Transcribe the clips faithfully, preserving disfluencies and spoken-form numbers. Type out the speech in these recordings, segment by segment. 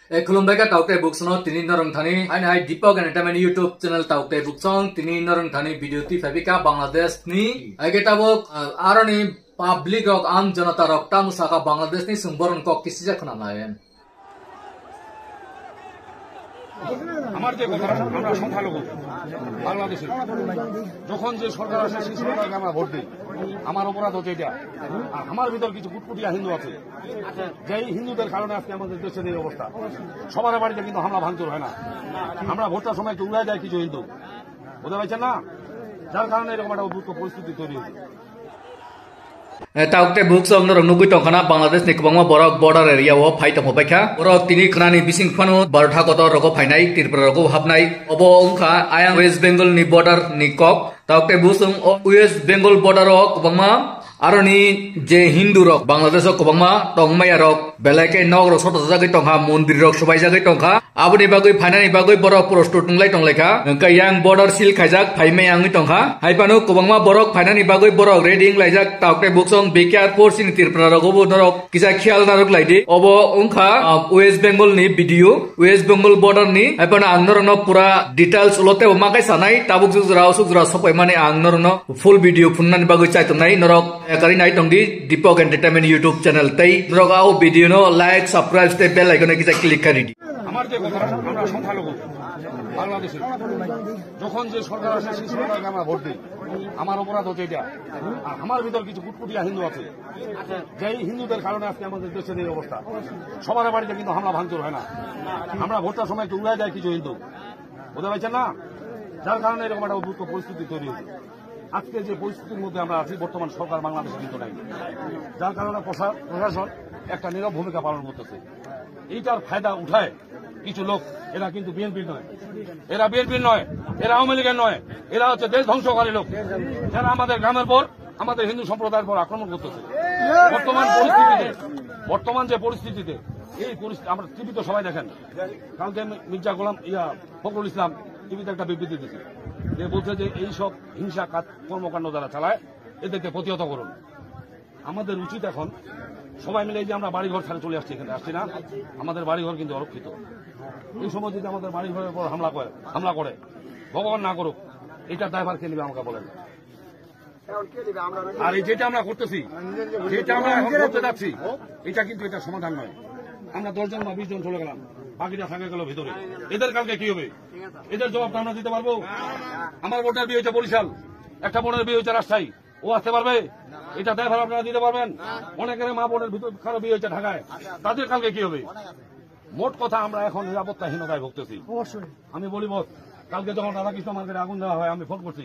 E, khulumbai kha tauk tei buksong no tini norong thani, haini hai Deepak Entertainment YouTube channel tauk tei buksong tini norong thani video twi phai ka Bangladesh ni. Hai khe tabuk, ah, aroni public rok, am jonata rok tamo saka Bangladesh ni chwng boron kok kisija khna nai. আমার যে কথা, আমরা সংখ্যালঘু বাংলাদেশে, যখন যে সরকার আসে সেই সরকারকে আমরা ভোট দিই। আমার অপরাধ হচ্ছে এটা। আর আমার ভিতর কিছু কুটকুটিয়া হিন্দু আছে, যেই হিন্দুদের কারণে আজকে আমাদের দেশের এই অবস্থা। সবার বাড়িতে কিন্তু হামলা ভাঙচুর হয় না, আমরা ভোটটার সময় একটু উড়ায় যায় কিছু হিন্দু, বুঝতে পারছেন না? যার কারণে এরকম একটা উদ্ভুত পরিস্থিতি তৈরি হয়েছে। Eh, tauk tei buksong norok nugwi tongkhana Bangladesh ni kwbangma borok border area o phai tongmo baikha. Borok tini khnani bising phano barotha kotor rogo phainai, Tripura rogo hapnai. Obo wngkha ayang West Bengal ni border ni kok. Tauk tei buksong o West Bengal border o kwbangma aroni je Hindu rok Bangladesh o kwbangma tongmaya rok belai khe nok rok soto sajagwi tongkha, mondir rok subai jagwi tongkha. Aboni bagwi phainani bagwi borok prostur tonglai tonglaikha. Hwnkhe yang border seal khaijak phaimaya wngwi tongkha. Hai phano kwbangma borok phainani bagwi borok ready wnglaijak. Tauk tei buksong B K R four C ni Tripura rogo bo norok kisa khiyal narwk laidi. Obo wngkha, ah, West Bengal ni video, West Bengal border ni. Hai phano ang norokno pura details ulo teibo ma khe sanai. Tabuk jujra usuk jora sokpaimani ang norokno full video phunuknani bagwi chaitongnai. Norok, eh, kari nai tongdi Deepak Entertainment YouTube channel tei norok o video no like, subscribe tei bell icon no kisa click kari di. আমার যে কথা, আমরা সংখ্যালঘু বাংলাদেশে, যখন যে সরকার আসে সেই সরকারকে আমরা ভোট দিই। আমার অপরাধ হচ্ছে এটা। আর আমার ভিতর কিছু কুটকুটিয়া হিন্দু আছে, যেই হিন্দুদের কারণে আজকে আমাদের দেশের এই অবস্থা। সবার বাড়িতে কিন্তু হামলা ভাঙচুর হয় না, আমরা ভোটটার সময় একটু উড়ায় যায় কিছু হিন্দু, বুঝতে পারছেন না? যার কারণে এরকম একটা উদ্ভুত পরিস্থিতি তৈরি হয়েছে। আজকে যে পরিস্থিতির মধ্যে আমরা আছি, বর্তমান সরকার বাংলাদেশে কিন্তু নাই, যার কারণে প্রশা-, প্রশাসন একটা নীরব ভূমিকা পালন করতেছে। এইটার ফায়দা উঠায় কিছু লোক, এরা কিন্তু বিএনপির নয়, এরা বিএনপির নয়, এরা আওয়ামী লীগের নয়, এরা হচ্ছে দেশ ধ্বংসকারী লোক, যারা আমাদের গ্রামের পর, আমাদের হিন্দু সম্প্রদায়ের পর আক্রমণ করতেছে। বর্তমান পরিস্থিতিতে, বর্তমান যে পরিস্থিতিতে, এই পরিস্থিতি আমরা টিভিতে সবাই দেখেন, কালকে মি-, মির্জা গোলাম, ইয়া, ফখরুল ইসলাম টিভিতে একটা বিবৃতি দিয়েছে, যে বলছে যে এই সব হিংসা কাজ, কর্মকাণ্ড যারা চালায়, এদেরকে প্রতিহত করুন। আমাদের উচিত এখন সবাই মিলে, এই যে আমরা বাড়িঘর ছাড়া চলে আসছি, এখানে আসছি না, আমাদের বাড়িঘর কিন্তু অরক্ষিত। এই সময় যদি আমাদের বাড়িঘরের উপর হামলা করে, হামলা করে, ভগবান না করুক, এটার দায়ভার কে নেবে আমাকে বলেন? আর এই যেটা আমরা করতেছি, যেটা আমরা এখন করতে যাচ্ছি, এটা কিন্তু এটা সমাধান নয়। আমরা দশ জন বা বিশ জন চলে গেলাম, বাকিটা থেকে গেল ভিতরে। এদের কালকে কি হবে? এদের জবাব তো আমরা দিতে পারবো? আমার বোনটার বিয়ে হয়েছে বরিশাল, একটা বোনের বিয়ে হয়েছে রাজশাহী, ও আসতে পারবে? এটা দায়ভার আপনারা দিতে পারবেন? অনেকের মা বোনের ভিতর কারো বিয়ে হয়েছে ঢাকায়, তাদের কালকে কি হবে? মোট কথা, আমরা এখন নিরাপত্তাহীনতায় ভুগতেছি। অবশ্যই। আমি বলি বস, কালকে যখন রাধাকৃষ্ণ মার্কেটে আগুন দেওয়া হয়, আমি ফোন করছি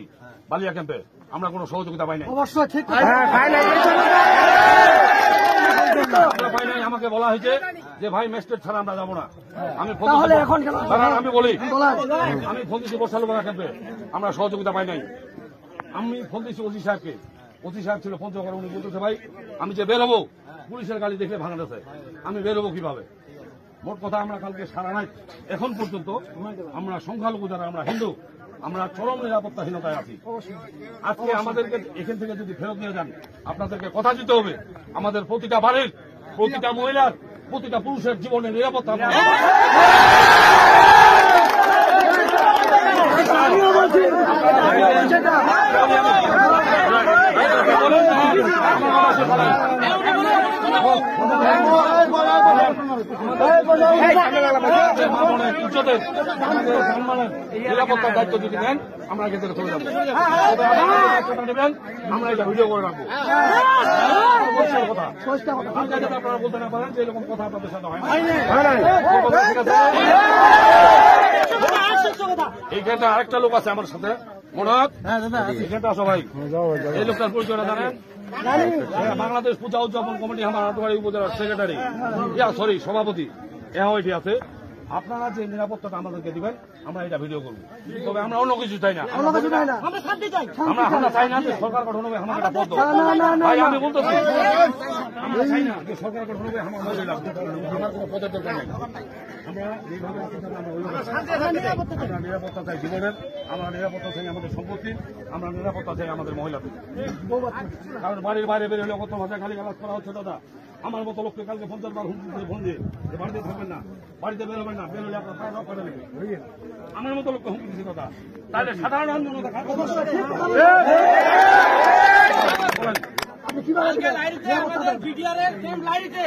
বালিয়া ক্যাম্পে, আমরা কোনো সহযোগিতা পাই নাই। অবশ্যই, ঠিক কথা। হ্যাঁ, পাই নাই। আমরা পাই নাই, আমাকে বলা হয়েছে যে ভাই, ম্যাজিস্ট্রেট ছাড়া আমরা যাবো না। আমি ফোন তাহলে দিছি, এখন কেন? দাঁড়ান, আমি বলি, বলেন। আমি ফোন দিচ্ছি বর্ষালু বাজার ক্যাম্পে, আমরা সহযোগিতা পাই নাই। আমি ফোন দিচ্ছি ওসি সাহেবকে, ওসি সাহেব ছিল পঞ্চগড়ে, উনি বলতেছে, ভাই, আমি যে বের হবো, পুলিশের গাড়ি দেখলে ভাঙা যাচ্ছে, আমি বের হবো কিভাবে? মোট কথা, আমরা কালকে সারা রাত, এখন পর্যন্ত আমরা সংখ্যালঘু যারা, আমরা হিন্দু, আমরা চরম নিরাপত্তাহীনতায় আছি। আজকে আমাদেরকে এখান থেকে যদি ফেরত নিয়ে যান, আপনাদেরকে কথা দিতে হবে, আমাদের প্রতিটা বাড়ির, প্রতিটা মহিলার, প্রতিটা পুরুষের জীবনের নিরাপত্তা আমরা নিরাপত্তার দায়িত্ব যদি নেন, আমরা এখান থেকে চলে যাবো। তবে আপনারা দায়িত্বটা নেবেন, আমরা এটা ভিডিও করে রাখবো। পরিষ্কার কথা। কালকে যাতে আপনারা বলতে না পারেন যে এরকম কথা আপনাদের সাথে হয় না। ঠিক আছে? এইখানে আরেকটা লোক আছে আমার সাথে, মনে হয়? এখানে আসো ভাই। এই লোকটার পরিচয়টা জানেন? হ্যাঁ, বাংলাদেশ পূজা উদযাপন কমিটি, আমার আটোয়ারি উপজেলার সেক্রেটারি, ইয়া, সরি, সভাপতি। এ হয়, ঠিক আছে। আপনারা যে নিরাপত্তাটা আমাদেরকে দিবেন, আমরা এটা ভিডিও করবো, তবে আমরা অন্য কিছু চাই না। অন্য কিছু চাই না। আমরা শান্তি চাই। আমরা, আমরা চাই না যে সরকার গঠন হবে, আমাকে একটা পদ দাও। না, না, না, না, ভাই, না। আমি বলতেছি, আমরা চাই না যে সরকার গঠন হবে, আমার মনে হয় না। আমার কোনো পদের দরকার নেই। আমরা এইভাবে আছি, আমরা ওইভাবে আছি। আমরা নিরাপত্তা চাই জীবনের, আমরা নিরাপত্তা চাই আমাদের সম্পত্তির, আমরা নিরাপত্তা চাই আমাদের মহিলাদের। কারণ বাড়ির বাইরে বেরোলে কত ভাষা গালিগালাজ করা হচ্ছে দাদা। আমার মতো লোককে কালকে পঞ্চাশ বার হুমকি দিয়ে ফোন দিয়ে যে বাড়িতে থাকবেন না, বাড়িতে বেরোবেন না, বেরোলে আপনার পায়ে ধরা পড়ে নেবে। আমার মতো লোককে হুমকি দিচ্ছে দাদা। তাহলে সাধারণ জনতা কার কথা শুনবে? বলেন। কালকে লাইরিতে আমাদের বিডিআর এর ক্যাম্প লাইরিতে